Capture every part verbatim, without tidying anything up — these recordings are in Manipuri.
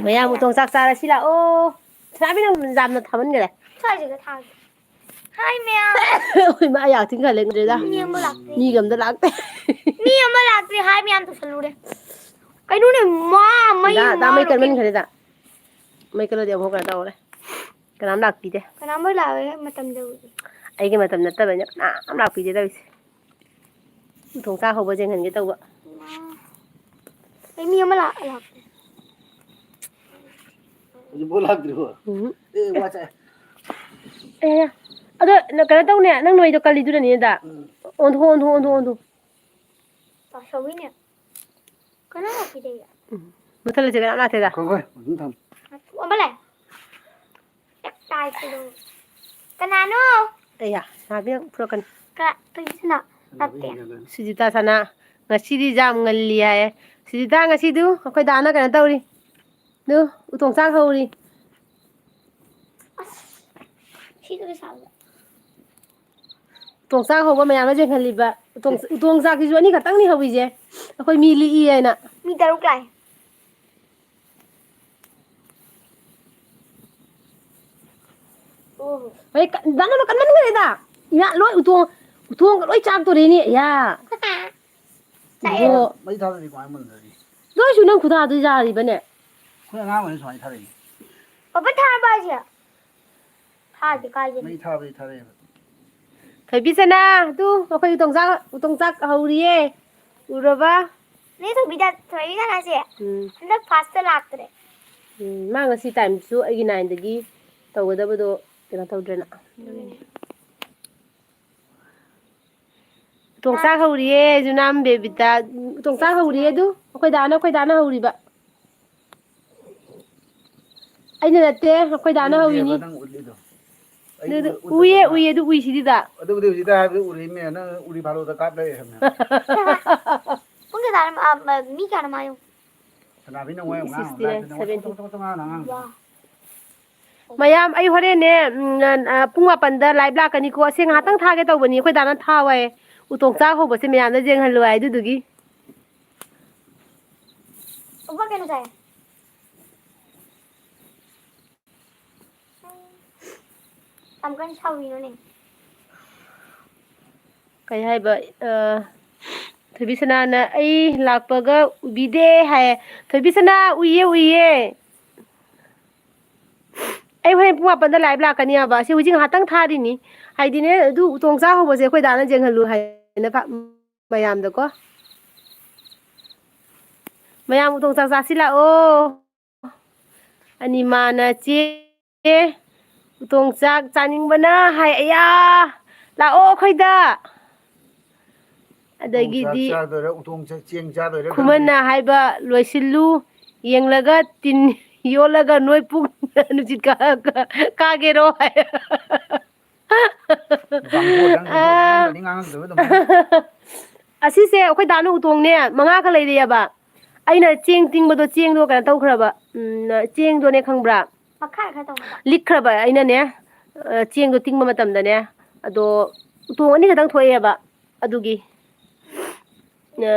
ꯃꯌꯥꯝ ꯎꯇꯣꯡ ꯆꯥꯛ ꯆꯥꯔꯁꯤ ꯂꯥꯛꯑꯣ꯫ ꯁꯅꯥꯕꯤ, ꯅꯪ ꯌꯥꯝꯅ ꯊꯥꯃꯟꯈꯔꯦ꯫ ꯁ꯭ꯋꯥꯏꯁꯤꯗ ꯊꯥꯒꯦ꯫ ꯍꯥꯏ ꯃꯌꯥꯝ꯫ ꯍꯣꯏ, ꯃꯥ ꯌꯥ ꯊꯤꯟ ꯈꯜꯂꯦ, ꯎꯗ꯭ꯔꯦꯗ꯫ ꯃꯤ ꯑꯃ ꯂꯥꯛꯇꯦ꯫ ꯃꯤꯒ ꯑꯝꯇ ꯂꯥꯛꯇꯦ꯫ ꯃꯤ ꯑꯃ ꯂꯥꯛꯇ꯭ꯔꯤ ꯍꯥꯏ ꯃꯌꯥꯝ ꯇꯧꯁꯜꯂꯨꯔꯦ꯫ ꯀꯩꯅꯣꯅꯦ, ꯃꯥ ꯃꯩ ꯗꯥ, ꯗꯥ, ꯃꯩ ꯃꯥꯔꯣ ꯀꯟꯃꯟꯈ꯭ꯔꯦꯗ꯫ ꯃꯩ ꯀꯜꯂꯗꯤ ꯑꯃꯨꯛ ꯀꯩꯅꯣ ꯇꯧꯔꯦ꯫ ꯀꯅꯥꯝ ꯂꯥꯛꯄꯤꯗꯦ꯫ ꯀꯅꯥꯝ ꯃꯩ ꯂꯥꯛꯑꯣꯏ ꯃꯇꯝ ꯌꯧꯔꯗꯤ꯫ ꯑꯩꯒꯤ ꯃꯇꯝ ꯅꯠꯇꯕꯅꯤꯅ ꯀꯅꯥꯝ ꯂꯥꯛꯄꯤꯗꯦ ꯇꯧꯔꯤꯁꯦ꯫ ꯎꯇꯣꯡ ꯆꯥꯛ ꯍꯧꯕ ꯌꯦꯡꯍꯟꯒꯦ ꯇꯧꯕ꯫ ꯑꯩ ꯃꯤ ꯑꯃ ꯂꯥꯛ-, ꯂꯥꯛ-, ꯍꯧꯖꯤꯛꯐꯥꯎ ꯂꯥꯛꯇ꯭ꯔꯤꯕꯣ? ꯎꯝ꯫ ꯑꯦ, ꯋꯥ ꯆꯥꯏ꯫ ꯑꯦ, ꯑꯗꯣ ꯅ-, ꯀꯩꯅꯣ ꯇꯧꯅꯦ, ꯅꯪ ꯅꯣꯏꯗꯣ ꯀꯜꯂꯤꯗꯨꯅꯅꯦ ꯑꯗ꯫ ꯎꯝ꯫ ꯑꯣꯟꯊꯣꯛ, ꯑꯣꯟꯊꯣꯛ, ꯑꯣꯟꯊꯣꯛ, ꯑꯣꯟꯊꯣꯛ꯫ ꯄꯥꯁꯧꯋꯤꯅꯦ꯫ ꯀꯅꯥ ꯂꯥꯛꯈꯤꯗꯦ? ꯎꯝ꯫ ꯃꯨꯊꯠꯂꯁꯦ, ꯀꯅꯥꯝ ꯂꯥꯛꯇꯦꯗ꯫ ꯈꯣꯏ, ꯈꯣꯏ, ꯑꯗꯨꯝ ꯊꯝ꯫ ꯑꯃ ꯂꯥꯛꯑꯦ꯫ ꯇꯥꯏ ꯀꯩꯗꯧ-, ꯀꯅꯥꯅꯣ? ꯑꯌꯥ, ꯁꯅꯥꯕꯤ ꯌꯥꯝ ꯐꯨꯔꯛꯀꯅꯤ꯫ ꯀ-, ꯀꯩꯁꯤꯅ? ꯅꯠꯇꯦ꯫ ꯁꯨꯖꯤꯇꯥ ꯁꯅꯥ, ꯉꯁꯤꯗꯤ ꯌꯥꯝ ꯉꯜꯂꯤ ꯍꯥꯏꯌꯦ꯫ ꯁꯨꯖꯤꯇꯥ, ꯉꯁꯤꯗꯨ ꯑꯩꯈꯣꯏ ꯗꯥꯅ ꯀꯩꯅꯣ ꯇꯧꯔꯤ꯫ ꯑꯗꯨ ꯎꯇꯣꯡ ꯆꯥꯛ ꯍꯧꯔꯤ꯫ ꯑꯁ, ꯁꯤꯗ ꯄꯩꯁꯥ ꯎꯇꯣꯡ ꯆꯥꯛ ꯍꯧꯕ ꯃꯌꯥꯝꯅ ꯌꯦꯡꯍꯜꯂꯤꯕ꯫ ꯎꯇꯣꯡ, ꯎꯇꯣꯡ ꯆꯥꯛꯁꯤꯁꯨ ꯑꯅꯤꯈꯛꯇꯪꯅꯤ ꯍꯧꯔꯤꯁꯦ꯫ ꯑꯩꯈꯣꯏ ꯃꯤ ꯂꯤꯛꯏ ꯍꯥꯏꯅ꯫ ꯃꯤ ꯇꯔꯨꯛ ꯂꯥꯛꯑꯦ꯫ ꯑꯣ꯫ ꯍꯣꯏ, ꯀ-, ꯗꯥ ꯅꯪ ꯀꯟꯃꯟꯈ꯭ꯔꯦꯗ꯫ ꯏꯃꯥ, ꯂꯣꯏ ꯎꯇꯣꯡ, ꯎꯇꯣꯡꯒ ꯂꯣꯏ ꯆꯥꯛꯇꯣꯔꯦꯅꯦ꯫ ꯌꯥ꯫ ꯆꯥꯛꯑꯦ꯫ ꯏꯕꯣ꯫ ꯃꯩ ꯊꯥꯗꯗꯤ ꯀꯃꯥꯏꯅ ꯃꯨꯟꯗꯣꯔꯤ? ꯑꯗꯨ ꯑꯣꯏꯁꯨ ꯅꯪ ꯈꯨꯊꯥꯗꯣ ꯌꯥꯔꯤꯕꯅꯦ꯫ ꯑꯩꯈꯣꯏ ꯑꯉꯥꯡ ꯑꯣꯏꯔꯤꯉꯩ ꯁꯨꯃꯥꯏꯅ ꯊꯥꯔꯛꯏ꯫ ꯄꯥꯄꯥ ꯊꯥꯔꯕ ꯍꯥꯏꯁꯦ? ꯊꯥꯗꯦ, ꯀꯥꯏꯗꯅꯣ? ꯃꯩ ꯊꯥꯕꯗꯤ ꯊꯥꯔꯛꯑꯦꯕ꯫ ꯊꯣꯏꯕꯤ ꯁꯅꯥ, ꯑꯗꯨ ꯑꯩꯈꯣꯏ ꯎꯇꯣꯡ ꯆꯥꯛ, ꯎꯇꯣꯡ ꯆꯥꯛ ꯍꯧꯔꯤꯌꯦ꯫ ꯎꯔꯕ? ꯅꯣꯏ ꯊꯣꯏꯕꯤꯗ-, ꯊꯣꯏꯕꯤ ꯁꯅꯥꯁꯦ ꯎꯝ꯫ ꯍꯟꯗꯛ ꯐꯥꯔꯁꯇ ꯂꯥꯛꯇ꯭ꯔꯦ꯫ ꯎꯝ, ꯃꯥ ꯉꯁꯤ ꯇꯥꯏꯝꯁꯨ ꯑꯩꯒꯤ ꯅꯥꯏꯟꯗꯒꯤ ꯇꯧꯒꯗꯕꯗꯣ ꯀꯩꯅꯣ ꯇꯧꯗ꯭ꯔꯦꯅ꯫ ꯑꯗꯨꯅꯦ꯫ ꯎꯇꯣꯡ ꯆꯥꯛ ꯍꯧꯔꯤꯌꯦ, ꯖꯨꯅꯥꯝ ꯕꯦꯕꯤꯇꯥ꯫ ꯎꯇꯣꯡ ꯆꯥꯛ ꯍꯧꯔꯤꯌꯦ ꯑꯗꯨ꯫ ꯑꯩꯈꯣꯏ ꯗꯥꯅ, ꯑꯩꯈꯣꯏ ꯗꯥꯅ ꯍꯧꯔꯤꯕ꯫ ꯑꯩꯅ ꯅꯠꯇꯦ, ꯑꯩꯈꯣꯏ ꯗꯥꯅ ꯍꯧꯔꯤꯅꯤ꯫ ꯎꯗꯦꯕ ꯅꯪ ꯎꯠꯂꯤꯗꯣ꯫ ꯑꯩ ꯑꯗꯨ ꯎ-, ꯎꯏꯌꯦ, ꯎꯗꯕꯅꯤꯅ꯫ ꯎꯏꯌꯦ, ꯑꯗꯨ ꯎꯏꯁꯤꯗꯤ ꯗꯥ꯫ ꯑꯗꯨꯕꯨꯗꯤ ꯍꯧꯖꯤꯛꯇ ꯍꯥꯏꯕꯗꯨ ꯎꯔꯤꯃꯦ, ꯅꯪ ꯎꯔꯤ ꯐꯥꯂꯣꯗ ꯀꯥꯞ ꯂꯩꯔꯦ ꯍꯥꯏꯕꯅꯦ꯫ ꯄꯨꯡ ꯀꯌꯥ ꯇꯥꯔꯦ? ꯑ, ꯃ-, ꯃꯤ ꯀꯌꯥꯅꯣ ꯃꯥ ꯌꯦꯡꯉꯨ꯫ ꯁꯅꯥꯕꯤꯅ ꯋꯥ ꯌꯥꯝ ꯉꯥꯡꯉꯨ, ꯁꯤꯛꯁꯇꯤ ꯅꯥꯏꯟ, ꯂꯥꯏꯐꯇ ꯅꯪ ꯁꯚꯦꯟꯇꯤ꯫ ꯆꯣꯠ ꯆꯣꯠ ꯆꯣꯠ ꯉꯥꯡꯉꯨ, ꯅꯪ ꯉꯥꯡꯉꯨ꯫ ꯋꯥ꯫ ꯃꯌꯥꯝ, ꯑꯩ ꯍꯣꯔꯦꯟꯅꯦ, ꯎꯝ, ꯑ, ꯄꯨꯡ ꯃꯥꯄꯟꯗ ꯂꯥꯏꯚ ꯂꯥꯛꯀꯅꯤꯀꯣ꯫ ꯑꯁꯤ ꯉꯥꯏꯍꯥꯛꯇꯪ ꯊꯥꯒꯦ ꯇꯧꯕꯅꯤ, ꯑꯩꯈꯣꯏ ꯗꯥꯅ ꯊꯥꯎ ꯍꯥꯏꯌꯦ꯫ ꯎꯇꯣꯡ ꯆꯥꯛ ꯍꯧꯕꯁꯦ ꯃꯌꯥꯝꯅ ꯌꯦꯡꯍꯜꯂꯨ ꯍꯥꯏ, ꯑꯗꯨꯗꯨꯒꯤ꯫ ꯎꯄꯥ ꯀꯩꯅꯣ ꯆꯥꯏ? ꯌꯥꯝ ꯀꯟꯅ ꯁꯥꯎꯔꯤꯅꯣꯅꯦ? ꯀꯩ ꯍꯥꯏꯕ? ꯑ, ꯊꯣꯏꯕꯤꯁꯅꯥꯅ "ꯑꯩ ꯂꯥꯛꯄꯒ ꯎꯕꯤꯗꯦ" ꯍꯥꯏ꯫ ꯊꯣꯏꯕꯤꯁꯅꯥ, ꯎꯏꯌꯦ, ꯎꯏꯌꯦ꯫ ꯑꯩ ꯍꯣꯔꯦꯟ ꯄꯨꯡ ꯃꯥꯄꯟꯗ live ꯂꯥꯛꯀꯅꯤ ꯍꯥꯏꯕ꯫ ꯑꯁꯤ ꯍꯧꯖꯤꯛ ꯉꯥꯏꯍꯥꯛꯇꯪ ꯊꯥꯔꯤꯅꯤ꯫ ꯍꯥꯏꯗꯤꯅꯦ, ꯑꯗꯨ ꯎꯇꯣꯡ ꯆꯥꯛ ꯍꯧꯕꯁꯦ ꯑꯩꯈꯣꯏ ꯗꯥꯅ ꯌꯦꯡꯍꯜꯂꯨ ꯍꯥꯏꯅ ꯐ-, ꯃꯌꯥꯝꯗꯀꯣ꯫ ꯃꯌꯥꯝ ꯎꯇꯣꯡ ꯆꯥꯛ ꯆꯥꯁꯤ ꯂꯥꯛꯑꯣ꯫ ꯑꯅꯤꯃꯥꯅ "ꯆꯦ, ꯎꯇꯣꯡ ꯆꯥꯛ ꯆꯥꯅꯤꯡꯕꯅ" ꯍꯥꯏ꯫ "ꯑꯌꯥ, ꯂꯥꯛꯑꯣ ꯑꯩꯈꯣꯏꯗ"꯫ ꯎꯇꯣꯡ ꯆꯥꯛ ꯑꯗꯒꯤꯗꯤ ꯆꯥꯗꯣꯏꯔꯥ, ꯎꯇꯣꯡ ꯆꯥꯛ, ꯆꯦꯡ ꯆꯥꯗꯣꯏꯔꯥ ꯈꯪꯗꯦ꯫ ꯈꯨꯃꯟꯅ ꯍꯥꯏꯕ "ꯂꯣꯏꯁꯤꯜꯂꯨ, ꯌꯦꯡꯂꯒ ꯇꯤꯟ ꯌꯣꯠꯂꯒ ꯅꯣꯏ ꯄꯨꯛ ꯅꯨꯡꯁꯤꯠ ꯀꯥ-, ꯀꯥ-, ꯀꯥꯒꯦꯔꯣ" ꯍꯥꯏ꯫ ꯕꯥꯡꯕꯣꯟ ꯅꯪ ꯑꯥ꯫ ꯅꯪꯅꯗꯤ ꯉꯥꯡꯉꯛꯇꯣꯏꯕ ꯑꯗꯨꯃꯥꯏꯅ꯫ ꯑꯁꯤꯁꯦ ꯑꯩꯈꯣꯏ ꯗꯥꯅ ꯎꯇꯣꯡꯅꯦ ꯃꯉꯥꯒ ꯂꯩꯔꯛꯑꯦꯕ꯫ ꯑꯩꯅ ꯆꯦꯡ ꯇꯤꯡꯕꯗꯣ, ꯆꯦꯡꯗꯣ ꯀꯩꯅꯣ ꯇꯧꯈ꯭ꯔꯕ, ꯎꯝ, ꯆꯦꯡꯗꯣꯅꯦ ꯈꯪꯕ꯭ꯔꯥ? ꯃꯈꯥ ꯈꯔ ꯇꯧꯕꯗ꯫ ꯂꯤꯛꯈ꯭ꯔꯕ ꯑꯩꯅꯅꯦ, ꯑ, ꯆꯦꯡꯗꯣ ꯇꯤꯡꯕ ꯃꯇꯝꯗꯅꯦ, ꯑꯗꯣ ꯎꯇꯣꯡ ꯑꯅꯤ ꯈꯛꯇꯪ ꯊꯣꯛꯑꯦꯕ꯫ ꯑꯗꯨꯒꯤ, ꯑ,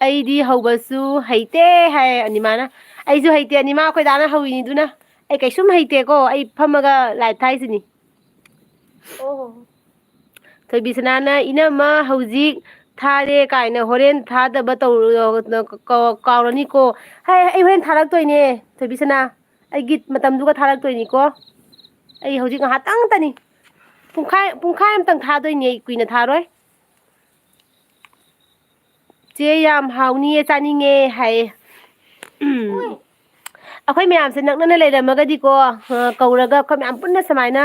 "ꯑꯩꯗꯤ ꯍꯧꯕꯁꯨ ꯍꯩꯇꯦ" ꯍꯥꯏ ꯑꯅꯤꯃꯥꯅ꯫ "ꯑꯩꯁꯨ ꯍꯩꯇꯦ ꯑꯅꯤꯃꯥ, ꯑꯩꯈꯣꯏ ꯗꯥꯅ ꯍꯧꯏꯅꯤꯗꯨꯅ꯫ ꯑꯩ ꯀꯩꯁꯨꯝ ꯍꯩꯇꯦꯀꯣ, ꯑꯩ ꯐꯝꯃꯒ live ꯊꯥꯏꯁꯤꯅꯤ"꯫ ꯑꯣ꯫ ꯊꯣꯏꯕꯤꯁꯅꯥꯅ "ꯏꯅꯝꯃ ꯍꯧꯖꯤꯛ ꯊꯥꯔꯦ" ꯀꯥꯏꯅ ꯍꯣꯔꯦꯟ ꯊꯥꯗꯕ ꯇꯧ-, ꯀꯥꯎ-, ꯀꯥꯎꯔꯅꯤꯀꯣ꯫ ꯍꯥꯏ, ꯑꯩ ꯍꯣꯔꯦꯟ ꯊꯥꯔꯛꯇꯣꯏꯅꯦ, ꯊꯣꯏꯕꯤꯁꯅꯥ꯫ ꯑꯩꯒꯤ ꯃꯇꯝꯗꯨꯒ ꯊꯥꯔꯛꯇꯣꯏꯅꯤꯀꯣ꯫ ꯑꯩ ꯍꯧꯖꯤꯛ ꯉꯥꯏꯍꯥꯛꯇꯪꯇꯅꯤ꯫ ꯄꯨꯡꯈꯥꯏ, ꯄꯨꯡꯈꯥꯏ ꯑꯃꯇꯪ ꯊꯥꯗꯣꯏꯅꯦ ꯑꯩ, ꯀꯨꯏꯅ ꯊꯥꯔꯣꯏ꯫ "ꯆꯦ, ꯌꯥꯝ ꯍꯥꯎꯅꯤꯌꯦ, ꯆꯥꯅꯤꯡꯉꯦ" ꯍꯥꯏꯌꯦ꯫ ꯎꯝ꯫ ꯑꯩꯈꯣꯏ ꯃꯌꯥꯝꯁꯦ ꯅꯛꯅꯅ ꯂꯩꯔꯝꯃꯒꯗꯤꯀꯣ, ꯑ, ꯀꯧꯔꯒ ꯑꯩꯈꯣꯏ ꯃꯌꯥꯝ ꯄꯨꯟꯅ ꯁꯨꯃꯥꯏꯅ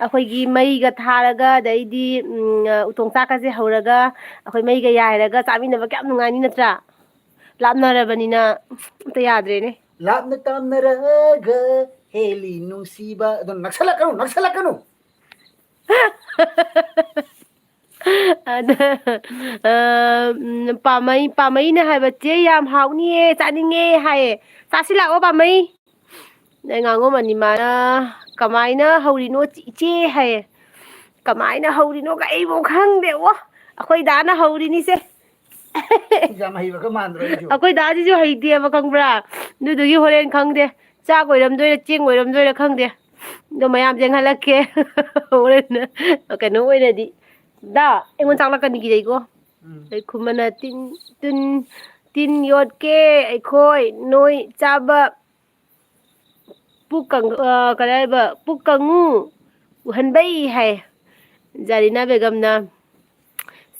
ꯑꯩꯈꯣꯏꯒꯤ ꯃꯩꯒ ꯊꯥꯔꯒ, ꯑꯗꯩꯗꯤ, ꯎꯝ, ꯑ, ꯎꯇꯣꯡ ꯆꯥꯛꯀꯁꯦ ꯍꯧꯔꯒ, ꯑꯩꯈꯣꯏ ꯃꯩꯒ ꯌꯥꯏꯔꯒ ꯆꯥꯃꯤꯟꯅꯕ ꯀꯌꯥꯝ ꯅꯨꯡꯉꯥꯏꯅꯤ ꯅꯠꯇ꯭ꯔꯥ? ꯂꯥꯞꯅꯔꯕꯅꯤꯅ ꯑꯝꯇ ꯌꯥꯗ꯭ꯔꯦꯅꯦ꯫ "ꯂꯥꯞꯅ ꯇꯥꯝꯅꯔꯒ ꯍꯦꯜꯂꯤ ꯅꯨꯡꯁꯤꯕ"꯫ ꯑꯗꯣ ꯅꯛꯁꯜꯂꯛꯀꯅꯨ, ꯅꯛꯁꯜꯂꯛꯀꯅꯨ꯫ ꯑꯗ, ꯑ, ꯎꯝ, ꯄꯥꯃꯩ, ꯄꯥꯃꯩꯅ ꯍꯥꯏꯕ, "ꯆꯦ, ꯌꯥꯝ ꯍꯥꯎꯅꯤꯌꯦ, ꯆꯥꯅꯤꯡꯉꯦ" ꯍꯥꯏꯌꯦ꯫ "ꯆꯥꯁꯤ ꯂꯥꯛꯑꯣ, ꯄꯥꯃꯩ"꯫ ꯑꯗꯩ ꯉꯥꯉꯣꯝ ꯑꯅꯤꯃꯥꯅ, "ꯀꯃꯥꯏꯅ ꯍꯧꯔꯤꯅꯣ, ꯏꯆꯦ?" ꯍꯥꯏꯌꯦ꯫ ꯀꯃꯥꯏꯅ ꯍꯧꯔꯤꯅꯣꯒ ꯑꯩꯕꯨ ꯈꯪꯗꯦ꯫ ꯑꯣ, ꯑꯩꯈꯣꯏ ꯗꯥꯅ ꯍꯧꯔꯤꯅꯤꯁꯦ꯫ ꯌꯥꯝ ꯍꯩꯕꯒ ꯃꯥꯟꯗ꯭ꯔꯣ ꯑꯩꯁꯨ? ꯑꯩꯈꯣꯏ ꯗꯥꯁꯤꯁꯨ ꯍꯩꯇꯦꯕ, ꯈꯪꯕ꯭ꯔꯥ? ꯑꯗꯨꯗꯨꯒꯤ ꯍꯣꯔꯦꯟ ꯈꯪꯗꯦ, ꯆꯥꯛ ꯑꯣꯏꯔꯝꯗꯣꯏꯔꯥ, ꯆꯦꯡ ꯑꯣꯏꯔꯝꯗꯣꯏꯔꯥ ꯈꯪꯗꯦ꯫ ꯑꯗꯣ ꯃꯌꯥꯝ ꯆꯦꯟꯍꯜꯂꯛꯀꯦ꯫ ꯍꯣꯔꯦꯟ ꯀꯩꯅꯣ ꯑꯣꯏꯔꯗꯤ꯫ ꯗꯥ, ꯑꯩꯉꯣꯟꯗ ꯆꯥꯛꯂꯛꯀꯅꯤ ꯀꯤꯖꯩꯀꯣ꯫ ꯎꯝ꯫ ꯑꯩ ꯈꯨꯃꯟꯅ ꯇꯤꯟ, ꯇꯤꯟ, ꯇꯤꯟ ꯌꯣꯠꯀꯦ ꯑꯩꯈꯣꯏ ꯅꯣꯏ ꯆꯥꯕ ꯄꯨꯛ ꯀꯪ-, ꯑ, ꯀꯔꯤ ꯍꯥꯏꯕ? ꯄꯨꯛ ꯀꯪꯉꯨ ꯎꯍꯟꯕꯩ ꯍꯥꯏ꯫ ꯖꯥꯔꯤꯅꯥ ꯕꯦꯒꯝꯅ,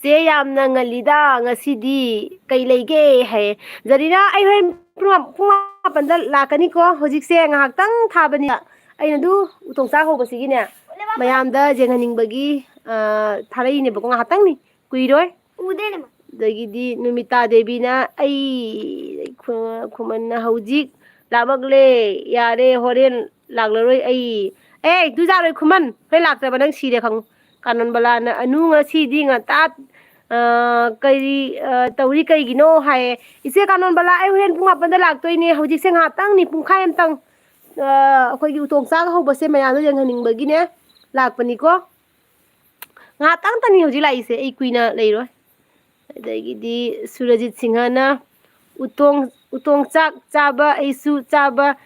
"ꯆꯦ, ꯌꯥꯝꯅ ꯉꯜꯂꯤꯗ ꯉꯁꯤꯗꯤ, ꯀꯩ ꯂꯩꯒꯦ?" ꯍꯥꯏꯌꯦ꯫ ꯖꯔꯤꯅꯥ, ꯑꯩ ꯍꯣꯔꯦꯟ ꯄꯨꯡ ꯃꯥ-, ꯄꯨꯡ ꯃꯥꯄꯟꯗ ꯂꯥꯛꯀꯅꯤꯀꯣ꯫ ꯍꯧꯖꯤꯛꯁꯦ ꯉꯥꯏꯍꯥꯛꯇꯪ ꯊꯥꯕꯅꯤꯗ꯫ ꯑꯩꯅ ꯑꯗꯨ ꯎꯇꯣꯡ ꯆꯥꯛ ꯍꯧꯕꯁꯤꯒꯤꯅꯦ, ꯃꯌꯥꯝꯗ ꯌꯦꯡꯍꯟꯅꯤꯡꯕꯒꯤ, ꯑ, ꯊꯥꯔꯛꯏꯅꯦꯕꯀꯣ꯫ ꯉꯥꯏꯍꯥꯛꯇꯪꯅꯤ, ꯀꯨꯏꯔꯣꯏ꯫ ꯎꯗꯦꯅꯦ꯫ ꯑꯗꯒꯤꯗꯤ ꯅꯨꯃꯤꯇꯥ ꯗꯦꯕꯤꯅ, "ꯑꯩ ꯈꯨ-, ꯈꯨꯃꯟꯅ ꯍꯧꯖꯤꯛ ꯂꯥꯃꯛꯂꯦ, ꯌꯥꯔꯦ, ꯍꯣꯔꯦꯟ ꯂꯥꯛꯂꯔꯣꯏ ꯑꯩ"꯫ ꯑꯦ, ꯗꯨꯖꯥꯔꯣꯏ ꯈꯨꯃꯟ, ꯍꯣꯔꯦꯟ ꯂꯥꯛꯇ꯭ꯔꯕ ꯅꯪ ꯁꯤꯔꯦ ꯈꯪꯉꯨ꯫ ꯀꯥꯅꯣꯟꯕꯂꯥꯅ, "ꯑꯅꯨ ꯉꯁꯤꯗꯤ ꯉꯟꯇꯥ, ꯑ, ꯀꯔꯤ, ꯑ, ꯇꯧꯔꯤ ꯀꯩꯒꯤꯅꯣ?" ꯍꯥꯏꯌꯦ꯫ "ꯏꯆꯦ ꯀꯥꯅꯣꯟꯕꯂꯥ, ꯑꯩ ꯍꯣꯔꯦꯟ ꯄꯨꯡ ꯃꯥꯄꯟꯗ ꯂꯥꯛꯇꯣꯏꯅꯦ, ꯍꯧꯖꯤꯛꯁꯦ ꯉꯥꯏꯍꯥꯛꯇꯪꯅꯤ, ꯄꯨꯡꯈꯥꯏ ꯑꯝꯇꯪ, ꯑ, ꯑꯩꯈꯣꯏꯒꯤ ꯎꯇꯣꯡ ꯆꯥꯛ ꯍꯧꯕꯁꯦ ꯃꯌꯥꯝꯗ ꯌꯦꯡꯍꯟꯅꯤꯡꯕꯒꯤꯅꯦ ꯂꯥꯛꯄꯅꯤꯀꯣ꯫ ꯉꯥꯏꯍꯥꯛꯇꯪꯇꯅꯤ ꯍꯧꯖꯤꯛ ꯂꯥꯛꯏꯁꯦ, ꯑꯩ ꯀꯨꯏꯅ ꯂꯩꯔꯣꯏ"꯫ ꯑꯗꯒꯤꯗꯤ ꯁꯨꯔꯖꯤꯠ ꯁꯤꯡꯍꯅ, "ꯎꯇꯣꯡ, ꯎꯇꯣꯡ ꯆꯥꯛ ꯆꯥꯕ ꯑꯩꯁꯨ ꯆꯥꯕ,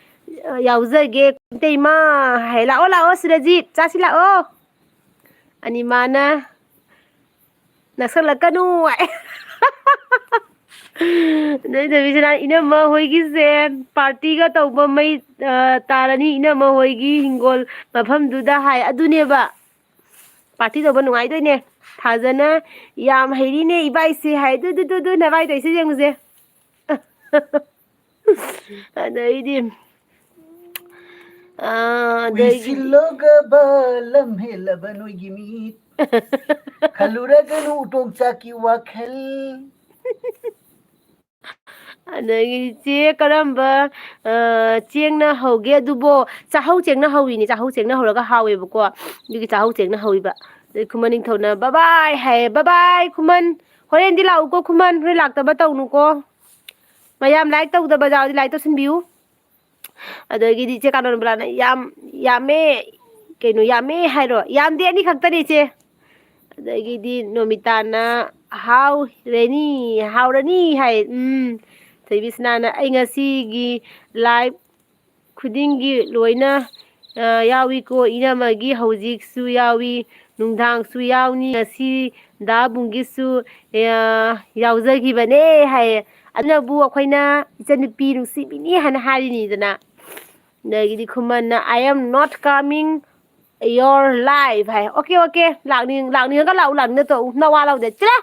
ꯑ, ꯌꯥꯎꯖꯒꯦ ꯏꯇꯩꯃ" ꯍꯥꯏ꯫ "ꯂꯥꯛꯑꯣ, ꯂꯥꯛꯑꯣ ꯁꯨꯔꯖꯤꯠ, ꯆꯥꯁꯤ ꯂꯥꯛꯑꯣ"꯫ ꯑꯅꯤꯃꯥꯅ, "ꯅꯛꯁꯜꯂꯛꯀꯅꯨ" ꯍꯥꯏ꯫ ꯑꯗꯩ ꯊꯣꯏꯕꯤꯁꯅꯥ, "ꯏꯅꯝꯃ ꯍꯣꯏꯒꯤꯁꯦ ꯄꯥꯔꯇꯤꯒ ꯇꯧꯕ ꯃꯩ, ꯑ, ꯇꯥꯔꯅꯤ, ꯏꯅꯝꯃ ꯍꯣꯏꯒꯤ ꯍꯤꯡꯒꯣꯜ ꯃꯐꯝꯗꯨꯗ" ꯍꯥꯏ꯫ ꯑꯗꯨꯅꯦꯕ꯫ ꯄꯥꯔꯇꯤ ꯇꯧꯕ ꯅꯨꯡꯉꯥꯏꯗꯣꯏꯅꯦ꯫ ꯊꯥꯖꯅ, "ꯌꯥꯝ ꯍꯩꯔꯤꯅꯦ ꯏꯕꯥꯏꯁꯦ" ꯍꯥꯏ꯫ "ꯗꯨ, ꯗꯨ, ꯗꯨ, ꯗꯨ, ꯅꯕꯥꯏ ꯇꯧꯏꯁꯦ ꯌꯦꯡꯉꯨꯁꯦ"꯫ ꯑꯗꯩꯗꯤ, ꯑ, ꯑꯗꯩꯗꯤ ꯎꯏꯁꯤꯜꯂꯒꯕ ꯂꯝ ꯍꯦꯜꯂꯕ ꯅꯣꯏꯒꯤ ꯃꯤꯠ꯫ ꯈꯜꯂꯨꯔꯒꯅꯨ ꯎꯇꯣꯡ ꯆꯥꯛꯀꯤ ꯋꯥꯈꯜ꯫ ꯑꯗꯒꯤ ꯆꯦ ꯀꯔꯝꯕ, ꯑ, ꯆꯦꯡꯅ ꯍꯧꯒꯦ? ꯑꯗꯨꯕꯣ ꯆꯥꯍꯧ ꯆꯦꯡꯅ ꯍꯧꯋꯤꯅꯦ, ꯆꯥꯍꯧ ꯆꯦꯡꯅ ꯍꯧꯔꯒ ꯍꯥꯎꯋꯦꯕꯀꯣ꯫ ꯑꯗꯨꯒꯤ ꯆꯥꯍꯧ ꯆꯦꯡꯅ ꯍꯧꯋꯤꯕ꯫ ꯑꯗꯩ ꯈꯨꯃꯟ ꯅꯤꯡꯊꯧꯅ, "ꯕꯕꯥꯏ" ꯍꯥꯏꯌꯦ꯫ "ꯕꯕꯥꯏ ꯈꯨꯃꯟ, ꯍꯣꯔꯦꯟꯗꯤ ꯂꯥꯛꯎꯀꯣ ꯈꯨꯃꯟ, ꯍꯣꯔꯦꯟ ꯂꯥꯛꯇꯕ ꯇꯧꯅꯨꯀꯣ꯫ ꯃꯌꯥꯝ ꯂꯥꯏꯛ ꯇꯧꯗꯕ ꯌꯥꯎꯔꯗꯤ ꯂꯥꯏꯛ ꯇꯧꯁꯤꯟꯕꯤꯌꯨ"꯫ ꯑꯗꯒꯤꯗꯤ ꯏꯆꯦ ꯀꯥꯅꯣꯟꯕꯂꯥꯅ, "ꯌꯥꯝ ꯌꯥꯝꯃꯦ, ꯀꯩꯅꯣ, ꯌꯥꯝꯃꯦ ꯍꯥꯏꯔꯣ?" "ꯌꯥꯝꯗꯦ, ꯑꯅꯤꯈꯛꯇꯅꯦ ꯏꯆꯦ"꯫ ꯑꯗꯒꯤꯗꯤ ꯅꯣꯃꯤꯇꯥꯅ, "ꯍꯥꯎ ꯔꯦꯅꯤ, ꯍꯥꯎꯔꯅꯤ" ꯍꯥꯏ꯫ ꯎꯝ꯫ ꯊꯣꯏꯕꯤꯁꯅꯥꯅ, "ꯑꯩ ꯉꯁꯤꯒꯤ ꯂꯥꯏꯚ ꯈꯨꯗꯤꯡꯒꯤ ꯂꯣꯏꯅ ꯑ, ꯌꯥꯎꯏꯀꯣ, ꯏꯅꯝꯃꯒꯤ ꯍꯧꯖꯤꯛꯁꯨ ꯌꯥꯎꯏ, ꯅꯨꯡꯗꯥꯡꯁꯨ ꯌꯥꯎꯅꯤ, ꯉꯁꯤ ꯗꯥ ꯕꯨꯡꯒꯤꯁꯨ, ꯑ, ꯌꯥꯎꯖꯈꯤꯕꯅꯦ ꯍꯥꯏꯌꯦ꯫ ꯑꯗꯨꯅꯕꯨ ꯑꯩꯈꯣꯏꯅ ꯏꯆꯟꯅꯨꯄꯤ ꯅꯨꯡꯁꯤꯕꯤꯅꯤ ꯍꯥꯏꯅ ꯍꯥꯏꯔꯤꯅꯤꯗꯅ꯫ ꯑꯗꯒꯤꯗꯤ ꯈꯨꯃꯟꯅ, "I am not coming your live" ꯍꯥꯏ꯫ "ꯑꯣꯀꯦ, ꯑꯣꯀꯦ, ꯂꯥꯛꯅꯤꯡ-, ꯂꯥꯛꯅꯤꯡꯉꯒ ꯂꯥꯛꯎ, ꯂꯥꯛꯅꯤꯡꯗ ꯇꯣꯛꯎ, ꯅꯋꯥ ꯂꯧꯗꯦ, ꯆꯠꯂꯣ!"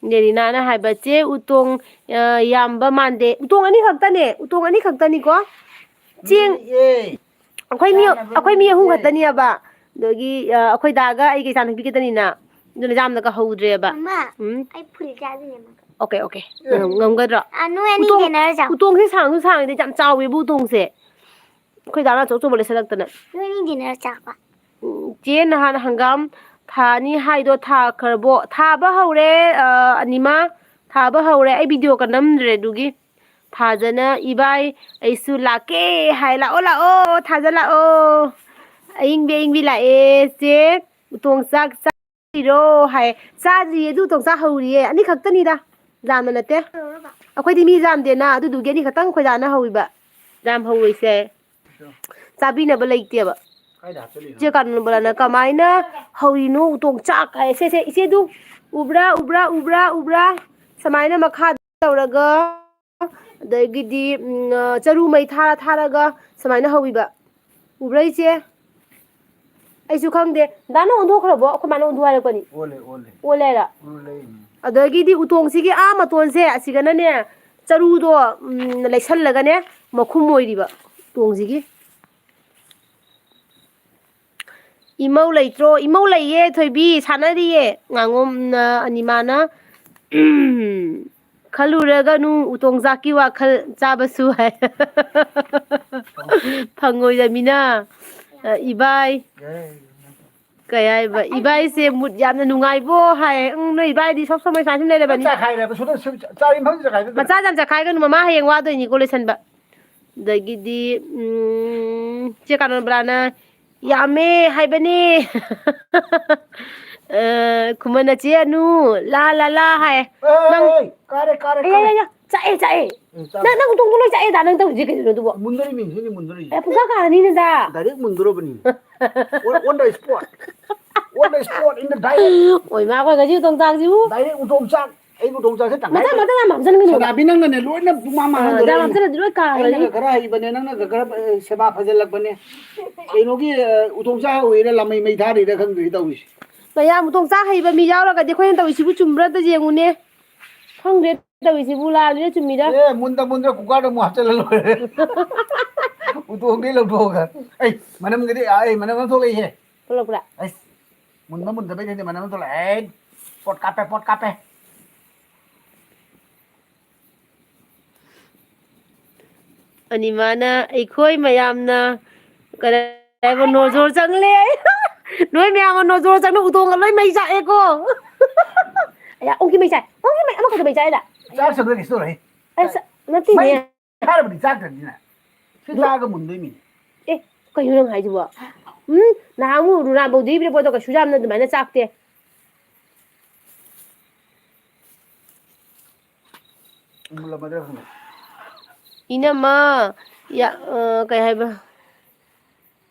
ꯅꯦꯔꯤꯅꯥꯅ ꯍꯥꯏꯕ, "ꯆꯦ, ꯎꯇꯣꯡ, ꯑ, ꯌꯥꯝꯕ ꯃꯥꯟꯗꯦ꯫" ꯎꯇꯣꯡ ꯑꯅꯤ ꯈꯛꯇꯅꯦ, ꯎꯇꯣꯡ ꯑꯅꯤ ꯈꯛꯇꯅꯤꯀꯣ꯫ ꯆꯦꯡ, ꯂꯩꯌꯦ꯫ ꯑꯩꯈꯣꯏ ꯃꯤ, ꯆꯥꯅꯕ ꯑꯩꯈꯣꯏ ꯃꯤ ꯑꯍꯨꯝ ꯂꯩꯌꯦ꯫ ꯈꯛꯇꯅꯦꯕ꯫ ꯑꯗꯒꯤ, ꯑ, ꯑꯩꯈꯣꯏ ꯗꯥꯒ ꯑꯩꯒ ꯏꯆꯥꯅꯨꯄꯤ ꯈꯛꯇꯅꯤꯅ꯫ ꯑꯗꯨꯅ ꯌꯥꯝꯅꯒ ꯍꯧꯗ꯭ꯔꯦꯕ꯫ ꯃꯃꯥ, ꯎꯝ꯫ ꯑꯩ ꯐꯨꯔꯤ ꯆꯥꯗꯣꯏꯅꯦ, ꯃꯃꯥ꯫ Okay, okay. ꯑꯦ꯫ ꯉꯝ-, ꯉꯝꯒꯗ꯭ꯔꯣ? ꯑ, ꯅꯣꯏ ꯑꯅꯤ ꯎꯇꯣꯡ, ꯌꯦꯟꯅꯔ ꯆꯥꯎ꯫ ꯎꯇꯣꯡꯁꯦ ꯁꯥꯡꯁꯨ ꯁꯥꯡꯉꯤꯗ, ꯌꯥꯝ ꯆꯥꯎꯋꯦꯕ ꯎꯇꯣꯡꯁꯦ꯫ ꯑꯩꯈꯣꯏ ꯗꯥꯅ ꯑꯆꯧ ꯑꯆꯧꯕ ꯂꯩꯁꯜꯂꯛꯇꯅ꯫ ꯅꯣꯏ ꯑꯅꯤ ꯌꯦꯟꯅꯔ ꯆꯥꯎꯕ꯫ ꯎꯝ, ꯆꯦ ꯅꯍꯥꯟ ꯍꯪꯒꯥꯝ ꯊꯥꯅꯤ ꯍꯥꯏꯗꯣ ꯊꯥꯈ꯭ꯔꯕꯣ? ꯊꯥꯕ ꯍꯧꯔꯦ, ꯑ, ꯑꯅꯤꯃ ꯊꯥꯕ ꯍꯧꯔꯦ꯫ ꯑꯩ ꯚꯤꯗꯤꯑꯣꯒ ꯅꯝꯗ꯭ꯔꯦ ꯑꯗꯨꯒꯤ꯫ ꯊꯥꯖꯅ ꯏꯕꯥꯏ ꯑꯩꯁꯨ ꯂꯥꯛꯀꯦ ꯍꯥꯏ꯫ ꯂꯥꯛꯑꯣ, ꯂꯥꯛꯑꯣ, ꯊꯥꯖ ꯂꯥꯛꯑꯣ꯫ ꯑꯏꯪꯕꯤ, ꯑꯏꯪꯕꯤ ꯂꯥꯛꯑꯦ꯫ ꯆꯦ ꯎꯇꯣꯡ ꯆꯥꯛ ꯆꯥ- ꯏꯔꯣ ꯍꯥꯏ꯫ ꯆꯥꯗ꯭ꯔꯤꯌꯦ, ꯑꯗꯨ ꯎꯇꯣꯡ ꯆꯥ ꯍꯧꯔꯤꯌꯦ꯫ ꯑꯅꯤꯈꯛꯇꯅꯤꯗ, ꯌꯥꯝꯅ ꯅꯠꯇꯦ꯫ ꯑꯩꯈꯣꯏꯗꯤ ꯃꯤ ꯌꯥꯝꯗꯦꯅ, ꯑꯗꯨꯗꯨꯒꯤ ꯑꯅꯤꯈꯛꯇꯪ ꯑꯩꯈꯣꯏ ꯗꯥꯅ ꯍꯧꯔꯤꯕ꯫ ꯌꯥꯝ ꯍꯧꯔꯣꯏꯁꯦ꯫ ꯆꯥꯕꯤꯅꯕ ꯂꯩꯇꯦꯕ꯫ ꯀꯥꯏꯗ ꯍꯥꯞꯆꯜꯂꯤꯅꯣ? ꯆꯦ ꯀꯥꯅꯟꯕꯂꯥꯅ ꯀꯃꯥꯏꯅ ꯍꯧꯔꯤꯅꯣ ꯎꯇꯣꯡ ꯆꯥꯛ ꯍꯥꯏ꯫ ꯁꯦ, ꯁꯦ, ꯏꯆꯦꯗꯨ ꯎꯕ꯭ꯔꯥ, ꯎꯕ꯭ꯔꯥ, ꯎꯕ꯭ꯔꯥ, ꯎꯕ꯭ꯔꯥ? ꯁꯨꯃꯥꯏꯅ ꯃꯈꯥꯗ ꯇꯧꯔꯒ, ꯑꯗꯒꯤꯗꯤ, ꯎꯝ, ꯑ, ꯆꯔꯨ ꯃꯩ ꯊꯥꯔ ꯊꯥꯔꯒ ꯁꯨꯃꯥꯏꯅ ꯍꯧꯕꯤꯕ꯫ ꯎꯕ꯭ꯔꯥ, ꯏꯆꯦ? ꯑꯩꯁꯨ ꯈꯪꯗꯦ꯫ ꯗꯥꯅ ꯑꯣꯟꯊꯣꯛꯈ꯭ꯔꯕꯣ? ꯑꯩꯈꯣꯏ ꯃꯥꯅ ꯑꯣꯟꯊꯣꯛ ꯍꯥꯏꯔꯛꯄꯅꯤ꯫ ꯑꯣꯜꯂꯦ, ꯑꯣꯜꯂꯦ꯫ ꯑꯣꯜꯂꯦ ꯍꯥꯏꯔꯣ? ꯎꯔꯨ ꯂꯩꯅꯤ꯫ ꯑꯗꯒꯤꯗꯤ ꯎꯇꯣꯡꯁꯤꯒꯤ ꯑꯥ ꯃꯇꯣꯟꯁꯦ, ꯑꯁꯤꯒꯅꯅꯦ, ꯆꯔꯨꯗꯣ, ꯎꯝ, ꯂꯩꯁꯜꯂꯒꯅꯦ, ꯃꯈꯨꯝ ꯑꯣꯏꯔꯤꯕ ꯎꯇꯣꯡꯁꯤꯒꯤ꯫ ꯏꯃꯧ ꯂꯩꯇ꯭ꯔꯣ? ꯏꯃꯧ ꯂꯩꯌꯦ, ꯊꯣꯏꯕꯤ, ꯁꯥꯟꯅꯔꯤꯌꯦ꯫ ꯉꯥꯉꯣꯝꯅ, ꯑꯅꯤꯃꯥꯅ, ꯎꯝ, "ꯈꯜꯂꯨꯔꯒꯅꯨ, ꯎꯇꯣꯡ ꯆꯥꯛꯀꯤ ꯋꯥꯈꯜ ꯆꯥꯕꯁꯨ" ꯍꯥꯏ꯫ ꯐꯪꯉꯣꯏꯗꯃꯤꯅ, ꯑ, ꯏꯕꯥꯏ꯫ ꯀꯩ ꯍꯥꯏꯕ? ꯏꯕꯥꯏꯁꯦ ꯃꯨꯠ ꯌꯥꯝꯅ ꯅꯨꯡꯉꯥꯏꯕꯣ ꯍꯥꯏ꯫ ꯎꯝ, ꯅꯣꯏ ꯏꯕꯥꯏꯗꯤ ꯁꯣꯝ ꯁꯣꯝ ꯃꯩꯁꯥꯁꯤꯅ ꯂꯩꯔꯕꯅꯤ꯫ ꯆꯥꯈꯥꯏꯔꯦꯕ, ꯁꯣꯝꯗ ꯁꯨꯝ ꯆꯥꯔꯤ ꯃꯐꯝꯁꯤ ꯆꯥꯈꯥꯏꯗꯣꯏꯅꯦ꯫ ꯃꯆꯥ ꯌꯥꯝ ꯆꯥꯈꯥꯏꯒꯅꯨ, ꯃꯃꯥ ꯍꯌꯦꯡ ꯋꯥꯗꯣꯏꯅꯤꯀꯣ ꯂꯣꯏꯁꯟꯕ꯫ ꯑꯗꯒꯤꯗꯤ, ꯎꯝ, ꯆꯦ ꯀꯥꯅꯟꯕꯂꯥꯅ ꯌꯥꯝꯃꯦ ꯍꯥꯏꯕꯅꯦ꯫ ꯑ, ꯈꯨꯃꯟꯅ ꯆꯦ ꯑꯅꯨ, ꯂꯥ, ꯂꯥ, ꯂꯥ ꯍꯥꯏ꯫ ꯑꯦ, ꯅꯪ ꯑꯦ, ꯀꯥꯔꯦ, ꯀꯥꯔꯦ, ꯑꯌꯥ, ꯀꯥꯔꯦ꯫ ꯑꯌꯥ, ꯑꯌꯥ꯫ ꯆꯥꯛꯑꯦ, ꯆꯥꯛꯑꯦ꯫ ꯎꯝ, ꯆꯥꯛ- ꯅꯪ, ꯅꯪ ꯎꯇꯣꯡꯗꯣ ꯂꯣꯏ ꯆꯥꯛꯑꯦ ꯗꯥ, ꯅꯪ ꯇꯧꯔꯤꯁꯦ ꯀꯩꯅꯣ ꯑꯗꯨꯕꯣ? ꯃꯨꯟꯗꯣꯔꯤꯃꯤ, ꯁꯤꯗꯤ ꯃꯨꯟꯗꯣꯔꯤ꯫ ꯑꯦ, ꯄꯨꯡꯀꯥ ꯀꯥꯔꯅꯤꯅꯦ ꯗꯥ꯫ Direct ꯃꯨꯟꯗꯣꯔꯕꯅꯤ꯫ On, on the spot. On the spot, in the direct. ꯑꯣꯏ ꯃꯥ, ꯑꯩꯈꯣꯏ ꯉꯁꯤ ꯎꯇꯣꯡ ꯆꯥꯛꯁꯤꯕꯨ꯫ Direct ꯎꯇꯣꯡ ꯆꯥꯛ꯫ ꯑꯩ ꯎꯇꯣꯡ ꯆꯥꯛꯁꯦ ꯇꯪꯈꯥꯏ ꯃꯆꯥ, ꯃꯆꯥ ꯌꯥꯝ ꯍꯥꯞꯆꯟꯒꯅꯨ꯫ ꯁꯅꯥꯕꯤ ꯅꯪꯅꯅꯦ ꯂꯣꯏꯅ ꯄꯨꯡꯃꯥꯡ ꯑꯥ, ꯃꯥꯡꯍꯟꯗꯣꯔꯦ꯫ ꯌꯥꯝ ꯍꯥꯞꯆꯜꯂꯗꯤ ꯂꯣꯏ ꯀꯥꯈ꯭ꯔꯅꯤ꯫ ꯑꯩꯅꯒ ꯈꯔ ꯍꯩꯕꯅꯦ, ꯅꯪꯅꯒ ꯈꯔ, ꯑꯦ, ꯁꯦꯕꯥ ꯐꯖꯜꯂꯛꯄꯅꯦ꯫ ꯀꯩꯅꯣꯒꯤ, ꯑ, ꯎꯇꯣꯡ ꯆꯥꯛ ꯍꯧꯔꯤꯔ ꯂꯥꯃꯩ ꯃꯩ ꯊꯥꯔꯤꯔ ꯈꯪꯗ꯭ꯔꯤ ꯇꯧꯔꯤꯁꯦ꯫ ꯃꯌꯥꯝ ꯎꯇꯣꯡ ꯆꯥꯛ ꯍꯩꯕ ꯃꯤ ꯌꯥꯎꯔꯒꯗꯤ ꯑꯩꯈꯣꯏꯅ ꯇꯧꯔꯤꯁꯤꯕꯨ ꯆꯨꯝꯕ꯭ꯔꯥ ꯑꯝꯇ ꯌꯦꯡꯉꯨꯅꯦ꯫ ꯈꯪꯗ꯭ꯔꯦ ꯇꯧꯔꯤꯁꯤꯕꯨ, ꯂꯥꯜꯂꯤꯔ ꯆꯨꯝꯃꯤꯔ? ꯑꯦ, ꯃꯨꯟꯗ ꯃꯨꯟꯗ꯭ꯔ ꯀꯨꯀꯔꯗ ꯑꯃꯨꯛ ꯍꯥꯞꯆꯜꯂ ꯂꯣꯏꯔꯦ꯫ ꯎꯇꯣꯡꯗꯩ ꯂꯧꯊꯣꯛꯑꯒ꯫ ꯑꯩ, ꯃꯅꯝꯒꯗꯤ, ꯑꯩ, ꯃꯅꯝ ꯑꯃ ꯊꯣꯛꯂꯛꯏꯍꯦ꯫ ꯊꯣꯛꯂꯛꯄ꯭ꯔꯥ? ꯑꯩꯁ, ꯃꯨꯟꯕ ꯃꯨꯟꯗꯕꯩ ꯈꯪꯗꯦ, ꯃꯅꯝ ꯑꯃ ꯊꯣꯛꯂꯛꯑꯦ꯫ ꯍꯦ, ꯄꯣꯠ ꯀꯥꯞꯄꯦ, ꯄꯣꯠ ꯀꯥꯞꯄꯦ꯫ ꯑꯅꯤꯃꯥꯅ ꯑꯩꯈꯣꯏ ꯃꯌꯥꯝꯅ ꯀꯗꯥꯏꯕ ꯅꯣꯖꯣꯔ ꯆꯪꯂꯦ꯫ ꯅꯣꯏ ꯃꯌꯥꯝ ꯑꯃ ꯅꯣꯖꯣꯔ ꯆꯪꯅ ꯎꯇꯣꯡꯒ ꯂꯣꯏ ꯃꯩ ꯆꯥꯛꯑꯦꯀꯣ꯫ ꯑꯌꯥ, ꯑꯣꯟꯈꯤ ꯃꯩ ꯆꯥꯏ꯫ ꯑꯣꯟꯈꯤ ꯃꯩ, ꯑꯃꯈꯛꯇ ꯃꯩ ꯆꯥꯏꯗ꯫ ꯆꯥꯛ ꯆꯪꯗ꯭ꯔ ꯀꯩꯁꯨ ꯇꯧꯔꯣꯏ꯫ ꯑꯁ, ꯅꯠꯇꯦꯅꯦ꯫ ꯃꯩ ꯊꯥꯔꯕꯗꯤ ꯆꯥꯛꯇ꯭ꯔꯗꯤꯅꯦ꯫ ꯁꯤ ꯂꯣ- ꯆꯥꯛꯑꯒ ꯃꯨꯟꯗꯣꯏꯃꯤ꯫ ꯑꯦ, ꯀꯩꯅꯣ ꯅꯪ ꯍꯥꯏꯁꯤꯕꯣ? ꯎꯝ, ꯅꯍꯥꯟꯃꯨꯛ ꯔꯨꯅꯥꯕꯧꯗꯤ ꯄꯤꯔꯛꯄꯗꯣ ꯀꯩꯁꯨ ꯌꯥꯝꯅ ꯑꯗꯨꯃꯥꯏꯅ ꯆꯥꯛꯇꯦ꯫ ꯃꯨꯜꯂꯝꯃꯗ꯭ꯔꯥ ꯈꯪꯗꯦ꯫ ꯏꯅꯝꯃ, ꯌꯥ-, ꯑ, ꯀꯩ ꯍꯥꯏꯕ?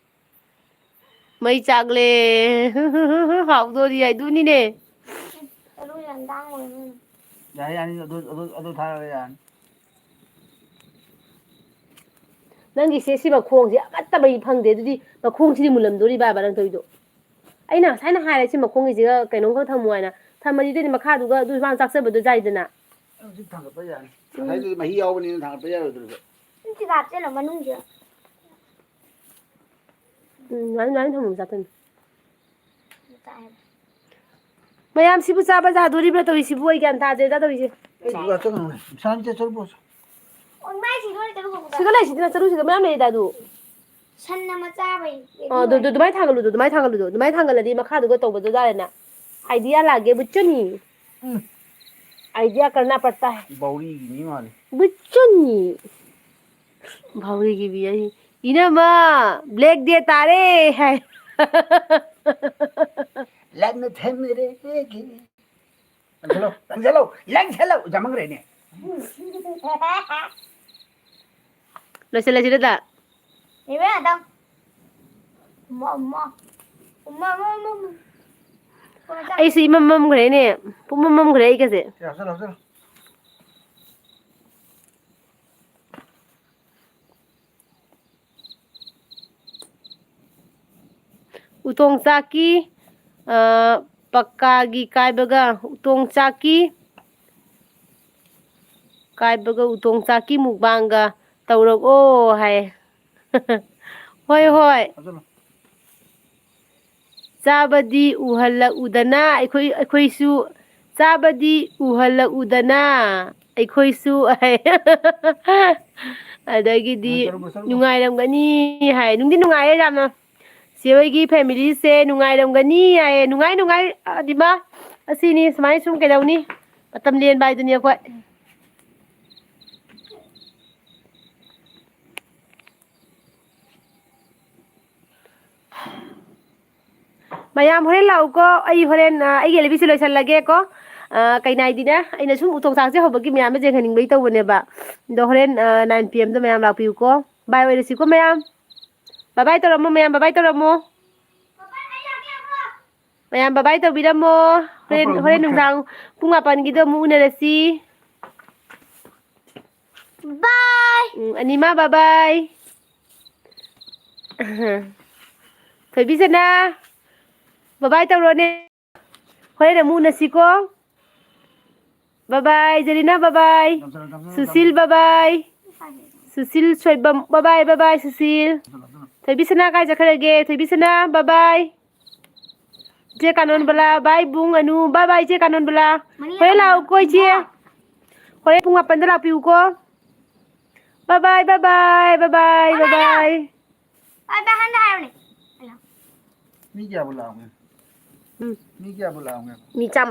ꯃꯩ ꯆꯥꯛꯂꯦ꯫ ꯍꯥꯎꯗꯣꯔꯤ ꯍꯥꯏꯗꯨꯅꯤꯅꯦ꯫ ꯑꯗꯨ ꯌꯥꯝ ꯇꯥꯡꯉꯣꯏ꯫ ꯌꯥꯔꯦ, ꯌꯥꯔꯦ, ꯑꯗꯨ, ꯑꯗꯨ, ꯑꯗꯨ ꯊꯥꯔꯒ ꯌꯥꯔꯅꯤ꯫ ꯅꯪꯒꯤꯁꯦ ꯁꯤ ꯃꯈꯣꯡꯁꯦ ꯑꯃꯠꯇ ꯃꯩ ꯐꯪꯗꯦ꯫ ꯑꯗꯨꯗꯤ ꯃꯈꯣꯡꯁꯤꯗꯤ ꯃꯨꯜꯂꯝꯗꯣꯔꯤꯕ ꯍꯥꯏꯕ ꯅꯪ ꯇꯧꯔꯤꯗꯣ? ꯑꯩꯅ ꯉꯁꯥꯏꯅ ꯍꯥꯏꯔꯦ ꯁꯤ ꯃꯈꯣꯡꯒꯤꯁꯤꯒ ꯀꯩꯅꯣꯝ ꯈꯔ ꯊꯝꯃꯨ ꯍꯥꯏꯅ꯫ ꯊꯝꯃꯗꯤ ꯑꯗꯨꯗꯤ ꯃꯈꯥꯗꯨꯒ ꯑꯗꯨ ꯃꯥꯅ ꯆꯥꯛꯆꯕꯗꯣ ꯌꯥꯏꯗꯅ꯫ ꯍꯧꯖꯤꯛ ꯊꯥꯡꯒꯠꯄ ꯌꯥꯅꯤ꯫ ꯎꯝ꯫ ꯉꯁꯥꯏꯗꯨꯗꯤ ꯃꯍꯤ ꯌꯥꯎꯕꯅꯤꯅ ꯊꯥꯡꯒꯠꯄ ꯌꯥꯔꯣꯏꯗꯧꯔꯤꯕ꯫ ꯁꯤ ꯍꯥꯞꯆꯤꯜꯂꯣ ꯃꯅꯨꯡꯁꯤꯗ꯫ ꯎꯝ, ꯑꯗꯨꯃꯥꯏꯅ, ꯑꯗꯨꯃꯥꯏꯅ ꯊꯝꯃꯣ, ꯆꯥꯛꯇꯨꯅ꯫ ꯃꯌꯥꯝꯁꯤꯕꯨ ꯆꯥꯕ ꯌꯥꯗꯣꯔꯤꯕ꯭ꯔꯥ ꯇꯧꯔꯤꯁꯤꯕꯨ? ꯑꯩ ꯒ꯭ꯌꯥꯟ ꯇꯥꯗ꯭ꯔꯦꯗ ꯇꯧꯔꯤꯁꯦ꯫ ꯑꯩ ꯗꯨꯀꯥꯟ ꯆꯠꯈ꯭ꯔꯕꯅꯦ꯫ ꯁꯥꯟꯅ ꯆꯠꯆꯔꯨ ꯄꯣꯠꯁꯨ꯫ ꯑꯣ, ꯃꯥꯏꯁꯤ ꯂꯣꯏ ꯆꯠꯂꯨ ꯀꯣꯛꯇ꯫ ꯁꯤꯗ ꯂꯩ, ꯁꯤꯗ ꯆꯔꯨꯁꯤꯗ ꯃꯌꯥꯝ ꯂꯩꯗ ꯑꯗꯨ꯫ ꯁꯟꯅ ꯃꯆꯥ ꯑꯃ ꯂꯩ꯫ ꯑꯣ, ꯑꯗꯨ, ꯑꯗꯨ, ꯑꯗꯨꯃꯥꯏꯅ ꯊꯥꯡꯒꯠꯂꯨꯗꯣ, ꯑꯗꯨꯃꯥꯏꯅ ꯊꯥꯡꯒꯠꯂꯨꯗꯣ, ꯑꯗꯨꯃꯥꯏꯅ ꯊꯥꯡꯒꯠꯂꯗꯤ ꯃꯈꯥꯗꯨꯒ ꯇꯧꯕꯗꯣ ꯌꯥꯔꯦꯅ꯫ Idea ꯂꯥꯛꯑꯒꯦ, ꯕꯨꯆꯨꯅꯤ꯫ ꯎꯝ꯫ Idea करना पड़ता है꯫ ꯕꯥꯎꯔꯤꯒꯤ ꯃꯤ ꯃꯥꯜꯂꯤ꯫ ꯕꯨꯆꯨꯅꯤ꯫ ꯕꯥꯎꯔꯤꯒꯤ ꯃꯤ ꯑꯩ꯫ ꯏꯅꯝꯃ, Black Day ꯇꯥꯔꯦ ꯍꯥꯏ꯫ ꯂꯥꯛꯅ ꯊꯦꯡꯅꯔꯦ ꯑꯩꯒꯤ꯫ ꯂꯪꯁꯤꯜꯂꯣ, ꯂꯪꯁꯤꯜꯂꯣ, ꯂꯪꯁꯤꯜꯂꯣ, ꯌꯥꯝꯃꯟꯈ꯭ꯔꯦꯅꯦ꯫ ꯂꯣꯏꯁꯤꯜꯂꯁꯤꯔꯗ? ꯏꯕꯦꯝꯃ, ꯑꯗꯣ꯫ ꯎꯝꯃ, ꯎꯝꯃ꯫ ꯎꯝꯃ, ꯎꯝꯃ, ꯎꯝꯃ, ꯎꯝꯃ꯫ ꯀꯣꯟꯅ ꯆꯥ꯫ ꯑꯩꯁꯨ ꯏꯃꯝ ꯃꯝꯈ꯭ꯔꯦꯅꯦ꯫ ꯄꯨꯝꯃꯝ ꯃꯝꯈ꯭ꯔꯦ ꯑꯩꯒꯁꯦ꯫ ꯁꯤ ꯍꯥꯞꯆꯜꯂꯣ, ꯍꯥꯞꯆꯜꯂꯣ꯫ ꯎꯇꯣꯡ ꯆꯥꯛꯀꯤ, ꯑ, ꯄꯛꯀꯥꯒꯤ ꯀꯥꯏꯕꯒ ꯎꯇꯣꯡ ꯆꯥꯛꯀꯤ, ꯀꯥꯏꯕꯒ ꯎꯇꯣꯡ ꯆꯥꯛꯀꯤ ꯃꯨꯛꯕꯥꯡꯒ ꯇꯧꯔꯛꯑꯣ ꯍꯥꯏ꯫ ꯍꯣꯏ, ꯍꯣꯏ꯫ ꯍꯥꯞꯆꯜꯂꯣ꯫ ꯆꯥꯕꯗꯤ ꯎꯍꯜꯂꯛꯎꯗꯅ, ꯑꯩꯈꯣꯏ, ꯑꯩꯈꯣꯏꯁꯨ ꯆꯥꯕꯗꯤ ꯎꯍꯜꯂꯛꯎꯗꯅ, ꯑꯩꯈꯣꯏꯁꯨ꯫ ꯑꯗꯒꯤꯗꯤ ꯆꯠꯂꯨ, ꯆꯠꯂꯨ꯫ ꯅꯨꯡꯉꯥꯏꯔꯝꯒꯅꯤ ꯍꯥꯏ꯫ ꯅꯨꯡꯗꯤ ꯅꯨꯡꯉꯥꯏꯌꯦ ꯌꯥꯝꯅ꯫ ꯆꯦ ꯍꯣꯏꯒꯤ ꯐꯦꯃꯤꯂꯤꯁꯦ ꯅꯨꯡꯉꯥꯏꯔꯝꯒꯅꯤ ꯍꯥꯏꯌꯦ꯫ ꯅꯨꯡꯉꯥꯏ, ꯅꯨꯡꯉꯥꯏ, ꯑ, ꯗꯤꯃꯥ꯫ ꯑꯁꯤꯅꯤ, ꯁꯨꯃꯥꯏꯅ ꯁꯨꯝ ꯀꯩꯗꯧꯅꯤ? ꯃꯇꯝ ꯂꯦꯟꯕ ꯍꯥꯏꯗꯨꯅꯤ ꯑꯩꯈꯣꯏ꯫ ꯃꯌꯥꯝ ꯍꯣꯔꯦꯟ ꯂꯥꯛꯎꯀꯣ꯫ ꯑꯩ ꯍꯣꯔꯦꯟ, ꯑ, ꯑꯩꯒꯤ ꯑꯦꯜ ꯕꯤꯁꯦ ꯂꯣꯏꯁꯜꯂꯒꯦꯀꯣ꯫ ꯑ, ꯀꯩ ꯅꯥꯏꯗꯤꯅꯦ? ꯑꯩꯅ ꯁꯨꯝ ꯎꯇꯣꯡ ꯆꯥꯛꯁꯦ ꯍꯧꯕꯒꯤ ꯃꯌꯥꯝ ꯑꯃ ꯌꯦꯡꯍꯟꯅꯤꯡꯕꯩ ꯇꯧꯕꯅꯦꯕ꯫ ꯑꯗꯣ ꯍꯣꯔꯦꯟ, ꯑ, ꯅꯥꯏꯟ ꯄꯤ ꯑꯦꯝꯗ ꯃꯌꯥꯝ ꯂꯥꯛꯄꯤꯌꯨꯀꯣ꯫ ꯕꯥꯏ ꯑꯣꯏꯔꯁꯤꯀꯣ ꯃꯌꯥꯝ꯫ ꯕꯥꯏ ꯕꯥꯏ ꯇꯧꯔꯝꯃꯣ ꯃꯌꯥꯝ, ꯕꯥꯏ ꯕꯥꯏ ꯇꯧꯔꯝꯃꯣ꯫ ꯃꯌꯥꯝ ꯕꯥꯏ ꯕꯥꯏ ꯇꯧꯕꯤꯔꯝꯃꯣ꯫ ꯍꯣꯔꯦꯟ, ꯍꯣꯔꯦꯟ ꯅꯨꯡꯗꯥꯡ ꯄꯨꯡ ꯃꯥꯄꯟꯒꯤꯗꯣ ꯑꯃꯨꯛ ꯎꯅꯔꯁꯤ꯫ ꯕꯥꯏ꯫ ꯎꯝ, ꯑꯅꯤꯃ ꯕꯥꯏ ꯕꯥꯏ꯫ ꯊꯣꯏꯕꯤꯁꯅꯥ, ꯕꯥꯏ ꯕꯥꯏ ꯇꯧꯔꯣꯅꯦ꯫ ꯍꯣꯔꯦꯟ ꯑꯃꯨꯛ ꯎꯅꯁꯤꯀꯣ꯫ ꯕꯥꯏ ꯕꯥꯏ, ꯖꯦꯔꯤꯅꯥ, ꯕꯥꯏ ꯕꯥꯏ꯫ ꯅꯝꯁꯜꯂꯣ, ꯅꯝꯁꯜꯂꯣ, ꯁꯨꯁꯤꯜ, ꯅꯝꯁꯜꯂꯣ꯫ ꯕꯥꯏ ꯕꯥꯏ꯫ ꯁꯨꯁꯤꯜ ꯁꯣꯏꯕꯝ, ꯕꯥꯏ ꯕꯥꯏ, ꯕꯥꯏ ꯕꯥꯏ, ꯁꯨꯁꯤꯜ꯫ ꯅꯝꯁꯜꯂꯣ, ꯅꯝꯁꯜꯂꯣ꯫ ꯊꯣꯏꯕꯤꯁꯅꯥ ꯀꯥꯏ ꯆꯠꯈ꯭ꯔꯒꯦ? ꯊꯣꯏꯕꯤꯁꯅꯥ, ꯕꯥꯏ ꯕꯥꯏ꯫ ꯏꯆꯦ ꯀꯥꯅꯣꯟꯕꯂꯥ, ꯕꯥꯏ ꯕꯨꯡ ꯑꯅꯨ, ꯕꯥꯏ ꯕꯥꯏ, ꯏꯆꯦ ꯀꯥꯅꯣꯟꯕꯂꯥ꯫ ꯃꯅꯤ ꯍꯣꯔꯦꯟ ꯂꯥꯛꯎꯀꯣ, ꯏꯆꯦ꯫ ꯂꯥꯛꯑꯣ꯫ ꯍꯣꯔꯦꯟ ꯄꯨꯡ ꯃꯥꯄꯟꯗ ꯂꯥꯛꯄꯤꯌꯨꯀꯣ꯫ ꯕꯥꯏ ꯕꯥꯏ, ꯕꯥꯏ ꯕꯥꯏ, ꯕꯥꯏ ꯕꯥꯏ, ꯕꯥꯏ ꯕꯥꯏ꯫ ꯕꯥꯏ ꯕꯥꯏ ꯍꯥꯟꯅ ꯍꯥꯏꯔꯣꯅꯦ꯫ ꯃꯤ ꯀꯌꯥꯕꯨ ꯂꯥꯛꯑꯝꯒꯦ? ꯎꯝ꯫ ꯃꯤ ꯀꯌꯥꯕꯨ ꯂꯥꯛꯑꯝꯒꯦ? ꯃꯤ ꯆꯥꯝꯃ